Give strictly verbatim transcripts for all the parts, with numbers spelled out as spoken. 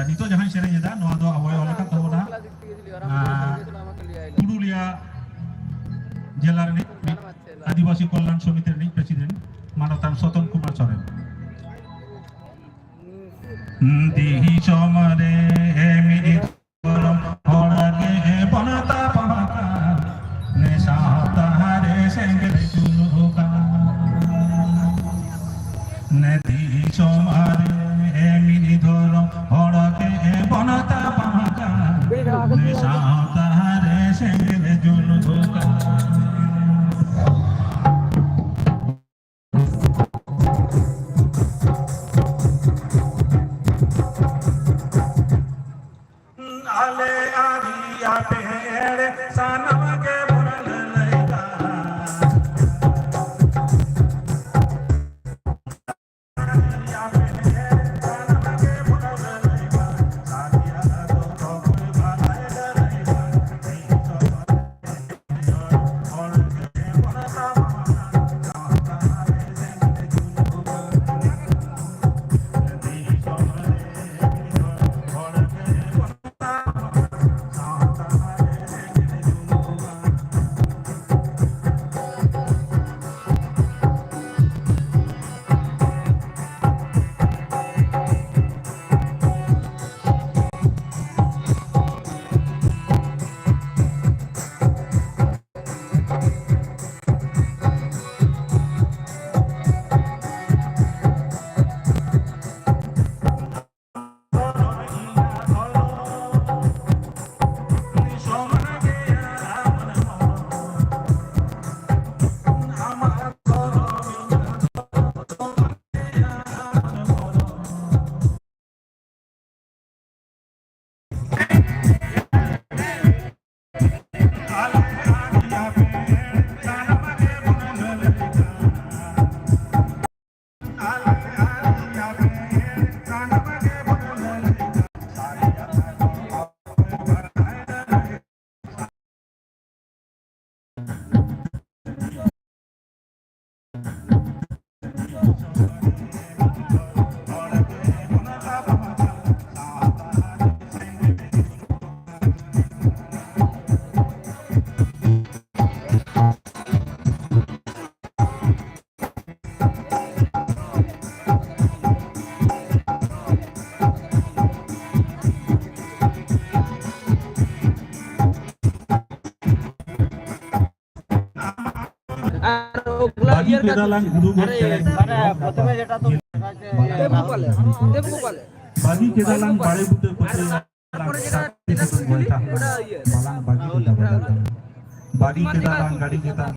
ᱱᱤᱛᱚᱜ ᱡᱟᱦᱟᱸᱧ ᱥᱮᱨᱮᱧ ᱮᱫᱟ, ᱱᱚᱣᱟ ᱫᱚ ᱟᱵᱚᱭ ᱚᱞ ᱟᱠᱟᱫ ᱛᱟᱵᱚᱱᱟ, ᱟᱨ, ᱯᱩᱨᱩᱞᱤᱭᱟ ᱡᱮᱞᱟ ᱨᱤᱱᱤᱡ ᱢᱤᱫ ᱟᱹᱫᱤᱵᱟᱹᱥᱤ ᱠᱚᱞᱭᱟᱱ ᱥᱚᱢᱤᱛᱤ ᱨᱤᱱᱤᱡ ᱯᱨᱮᱥᱤᱰᱮᱱᱴ ᱢᱟᱱᱚᱛᱟᱱ ᱥᱚᱛᱚᱱ ᱠᱩᱢᱟᱨ ᱥᱚᱨᱮᱱ᱾ ᱫᱤᱥᱚᱢ ᱨᱮ ᱢᱤᱫ ᱫᱷᱚᱨᱚᱢ ᱦᱚᱲ ᱜᱮ ᱵᱚᱱ ᱛᱟᱯᱟᱢ ᱟᱠᱟᱱ, ᱱᱮ ᱥᱟᱶᱛᱟ ᱨᱮ ᱥᱮᱸᱜᱮᱞ ᱡᱩᱞᱩᱜ ᱠᱟᱱ᱾ ᱱᱮ ᱫᱤᱥᱚᱢ ᱨᱮ ᱢᱤᱫ ᱫᱷᱚᱨᱚᱢ ᱦᱚᱲ ᱜᱮ ᱵᱚᱱ ᱛᱟᱯᱟᱢ ᱟᱠᱟᱱ, ᱱᱮ ᱥᱟᱶᱛᱟ ᱨᱮ ᱥᱮᱸᱜᱮᱞ ᱡᱩᱞᱩᱜ ᱠᱟᱱ᱾ ᱠᱮᱫᱟᱞᱟᱝ ᱜᱩᱰᱩ ᱜᱚᱡ ᱪᱮᱬᱮ ᱠᱚ᱾ ᱵᱟᱹᱜᱤ ᱠᱮᱫᱟᱞᱟᱝ ᱵᱟᱲᱮ ᱵᱩᱴᱟᱹ ᱯᱟᱹᱴᱭᱟᱹ᱾ ᱵᱟᱹᱜᱤ ᱠᱮᱫᱟᱞᱟᱝ ᱜᱟᱹᱰᱤ ᱪᱮᱛᱟᱱ᱾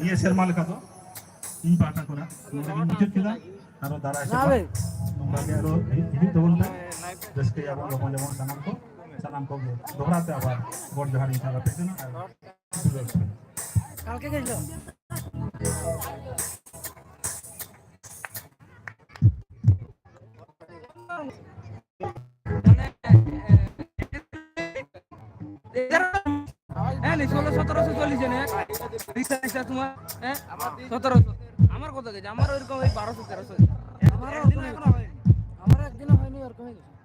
ᱱᱤᱭᱟᱹ ᱥᱮᱨᱢᱟ ᱞᱮᱠᱟ ᱫᱚ ᱤᱧ ᱯᱟᱦᱴᱟ ᱠᱷᱚᱱᱟᱜ ᱱᱚᱰᱮ ᱜᱤᱧ ᱢᱩᱪᱟᱹᱫ ᱠᱮᱫᱟ᱾ ᱟᱨᱚ ᱫᱟᱨᱟᱭ ᱥᱮᱨᱢᱟ ᱱᱚᱝᱠᱟ ᱜᱮ ᱟᱨᱚ ᱦᱤᱡᱩᱜ ᱛᱟᱵᱚᱱ ᱯᱮ, ᱨᱟᱹᱥᱠᱟᱹᱭᱟᱵᱚᱱ ᱡᱚᱢᱚᱱ ᱡᱮᱢᱚᱱ ᱥᱟᱱᱟᱢ ᱠᱚ, ᱥᱟᱱᱟᱢ ᱠᱚᱜᱮ ᱫᱚᱦᱲᱟ ᱛᱮ ᱟᱵᱟᱨ ᱜᱚᱰ ᱡᱚᱦᱟᱨ ᱤᱧ ᱪᱟᱞ ᱟᱯᱮ ᱠᱟᱱᱟ᱾ ᱟᱨ ᱠᱟᱞᱠᱮ ᱜᱮ ᱦᱤᱞᱳᱜ᱾ ᱮᱜᱟᱨᱚ, ᱦᱮᱸ, ᱱᱤ ষোলো সতেরোশো চল্লিশ জন, হ্যাঁ। রিক্সা, রিক্সা তোমার, হ্যাঁ, সতেরোশো। আমার কত গেছে? আমার ওইরকম ওই বারোশো তেরোশো। আমারও একদিনও হয়নি। আমারও একদিনও হয়নি ওরকমই গেছে।